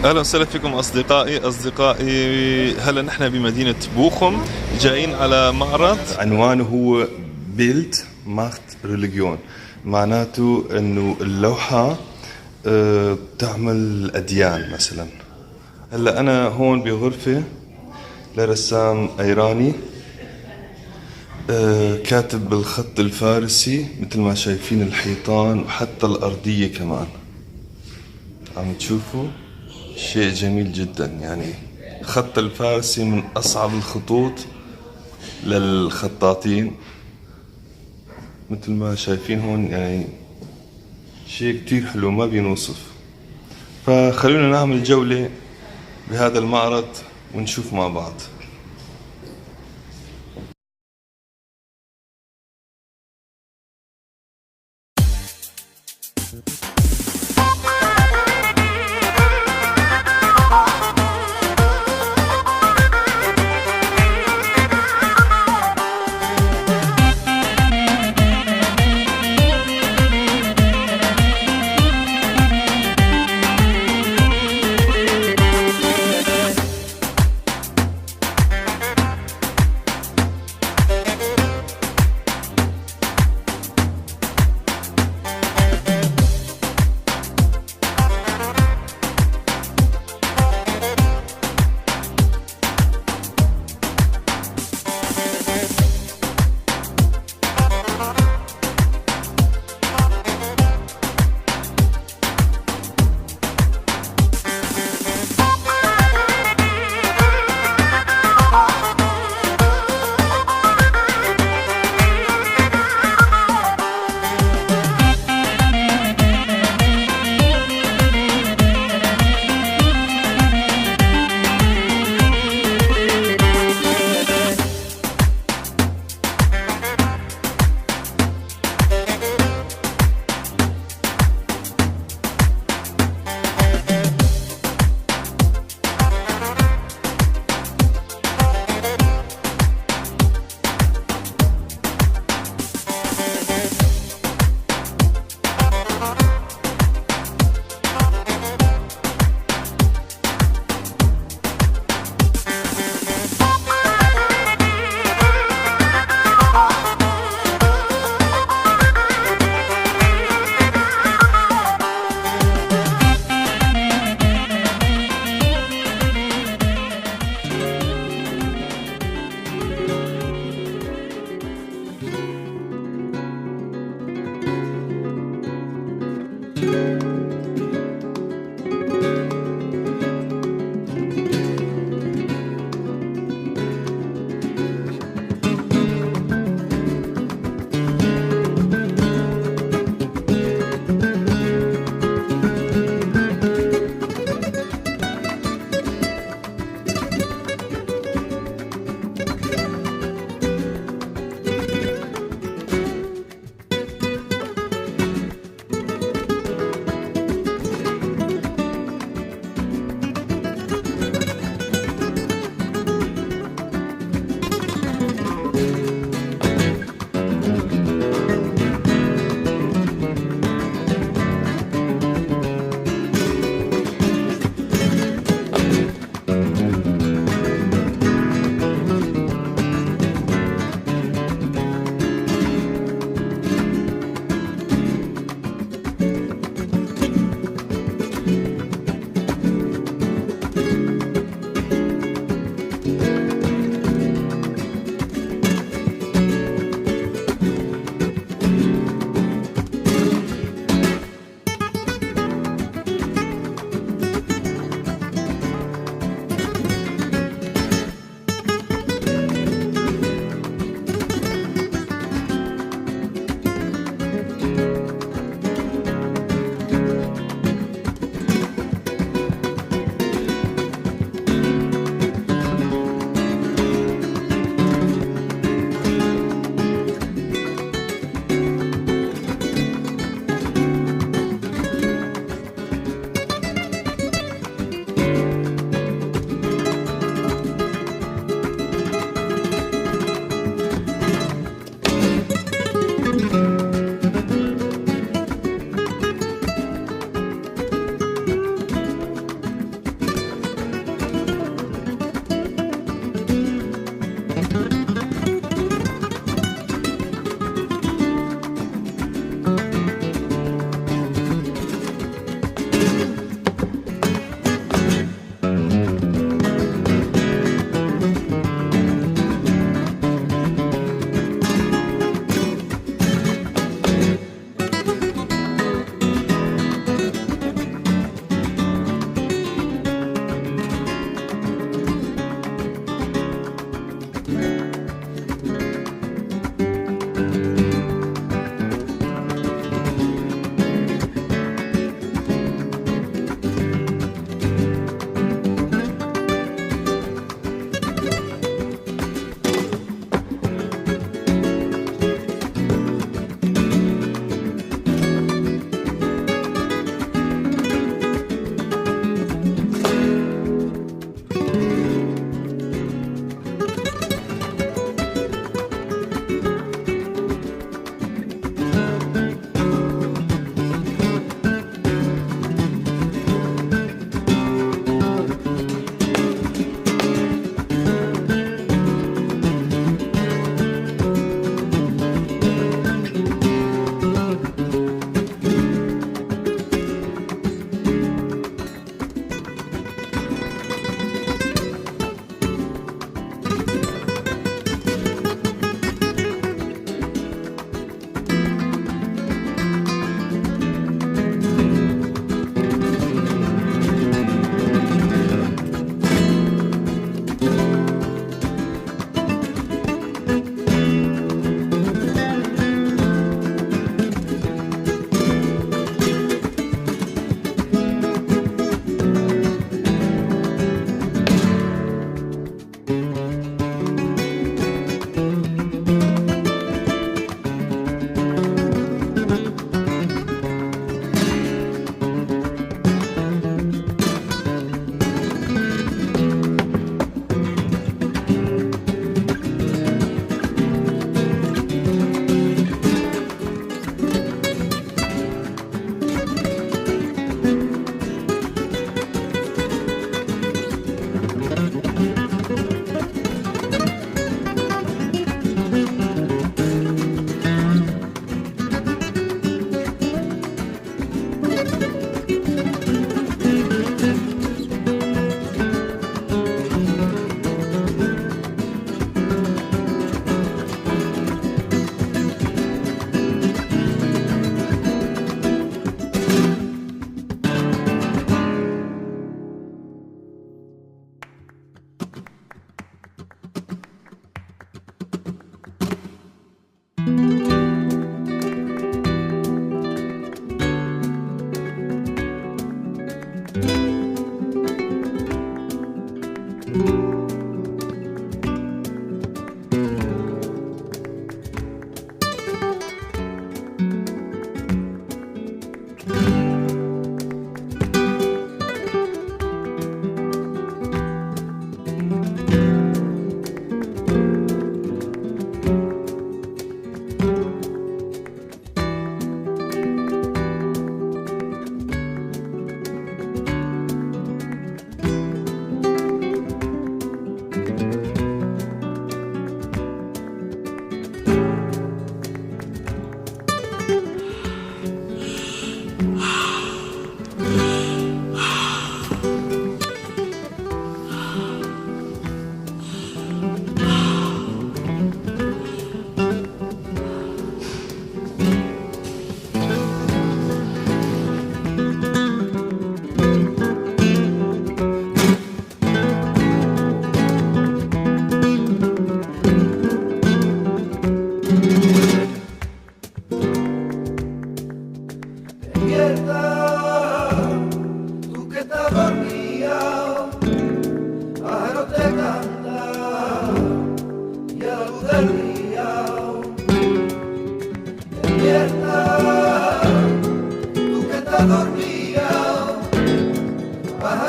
اهلا وسهلا فيكم اصدقائي. هلا نحن بمدينة بوخم، جايين على معرض عنوانه هو Bild macht Religion، معناته انه اللوحة بتعمل اديان مثلا. هلا انا هون بغرفه لرسام ايراني، كاتب بالخط الفارسي مثل ما شايفين الحيطان وحتى الارضية كمان عم تشوفوا، شيء جميل جدا. يعني خط الفارسي من أصعب الخطوط للخطاطين مثل ما شايفين هون، يعني شيء كتير حلو ما بينوصف. فخلونا نعمل جولة بهذا المعرض ونشوف مع بعض.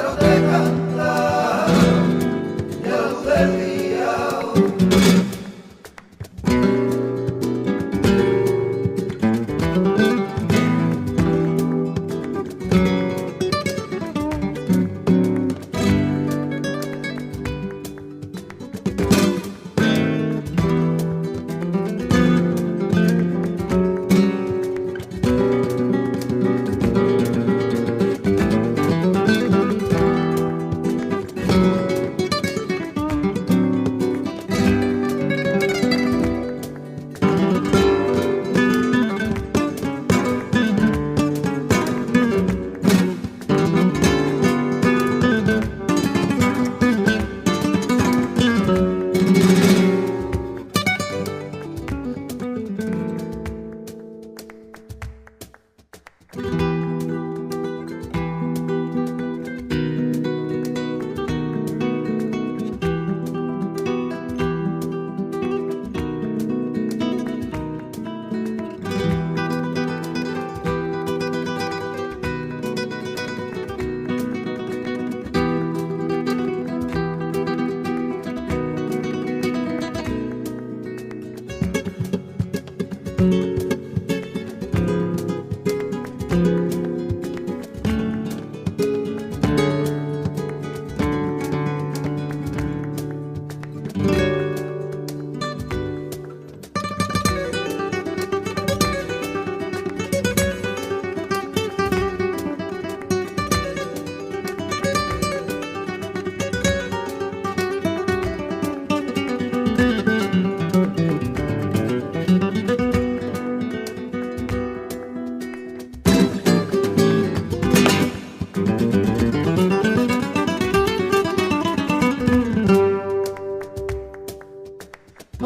Pájaros te cantan y a la luz del día.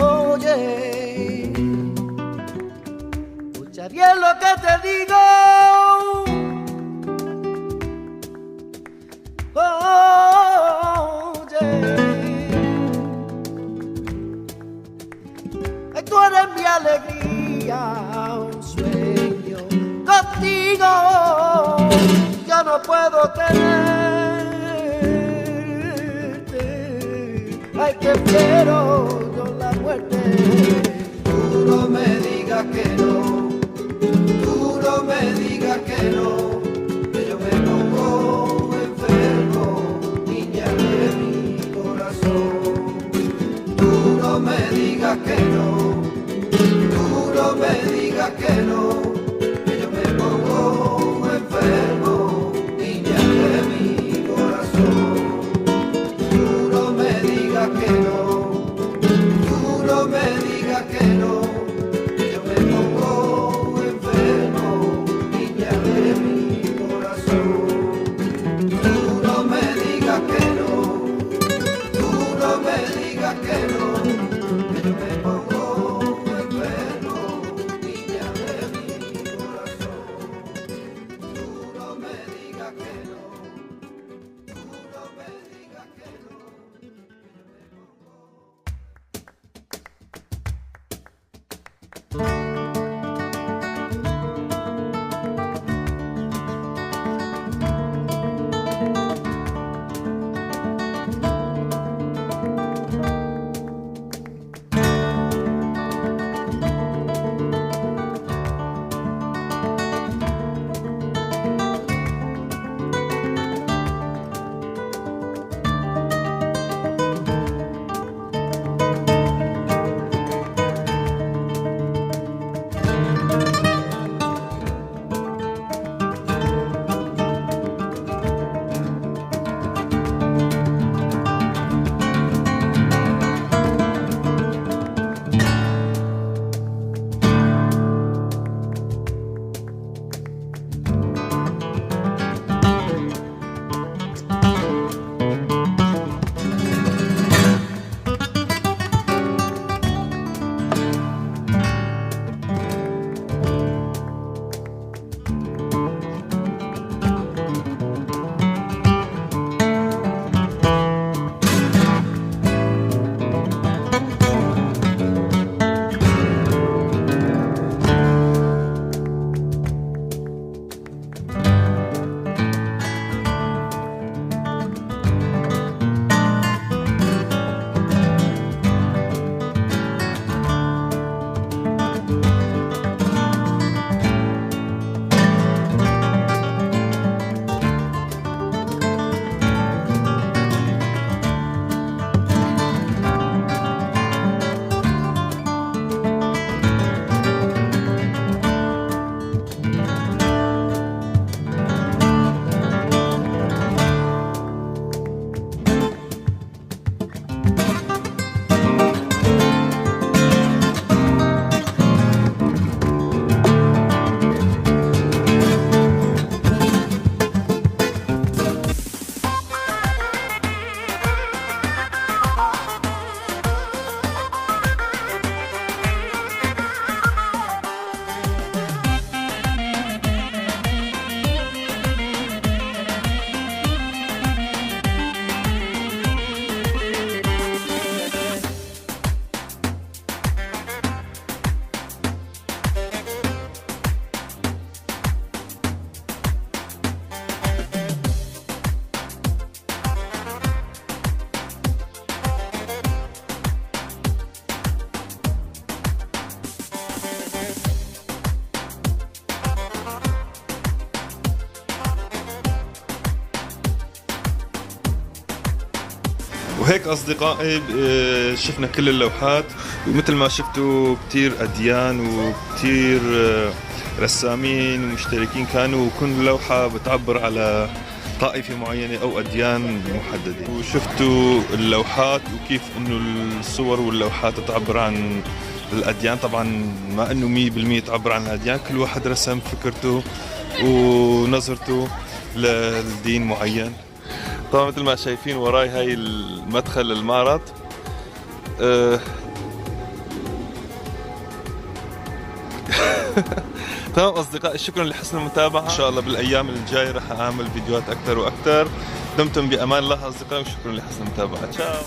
Oye, escucha bien lo que te digo. Oye, ay, tú eres mi alegría, un sueño contigo. Yo no puedo tenerte. Ay, prefiero yo la muerte. Tú no me digas que no, tú no me digas que no, que yo me pongo enfermo, niña de mi corazón. Tú no me digas que no, tú no me digas que no, que yo me pongo enfermo, niña de mi corazón. Tú no me digas que no, tú no me digas que no, que yo me pongo enfermo, niña de mi corazón. Tú no me digas que no, tú no me digas que no, que yo me pongo enfermo, niña de mi وهيك أصدقائي شفنا كل اللوحات، ومثل ما شفتوا كتير أديان وكتير رسامين ومشتركين كانوا، وكل لوحة بتعبر على طائفة معينة أو أديان محددة. وشفتوا اللوحات وكيف إنه الصور واللوحات تعبر عن الأديان. طبعا ما إنه 100% تعبر عن الأديان، كل واحد رسم فكرته ونظرته للدين معين. طبعا مثل ما شايفين وراي هاي المدخل للمعرض. تمام أصدقائي، شكرا لحسن المتابعة. إن شاء الله بالأيام الجاية رح أعمل فيديوهات أكثر وأكثر. دمتم بأمان الله أصدقائي، وشكرا لحسن المتابعة. تشاو.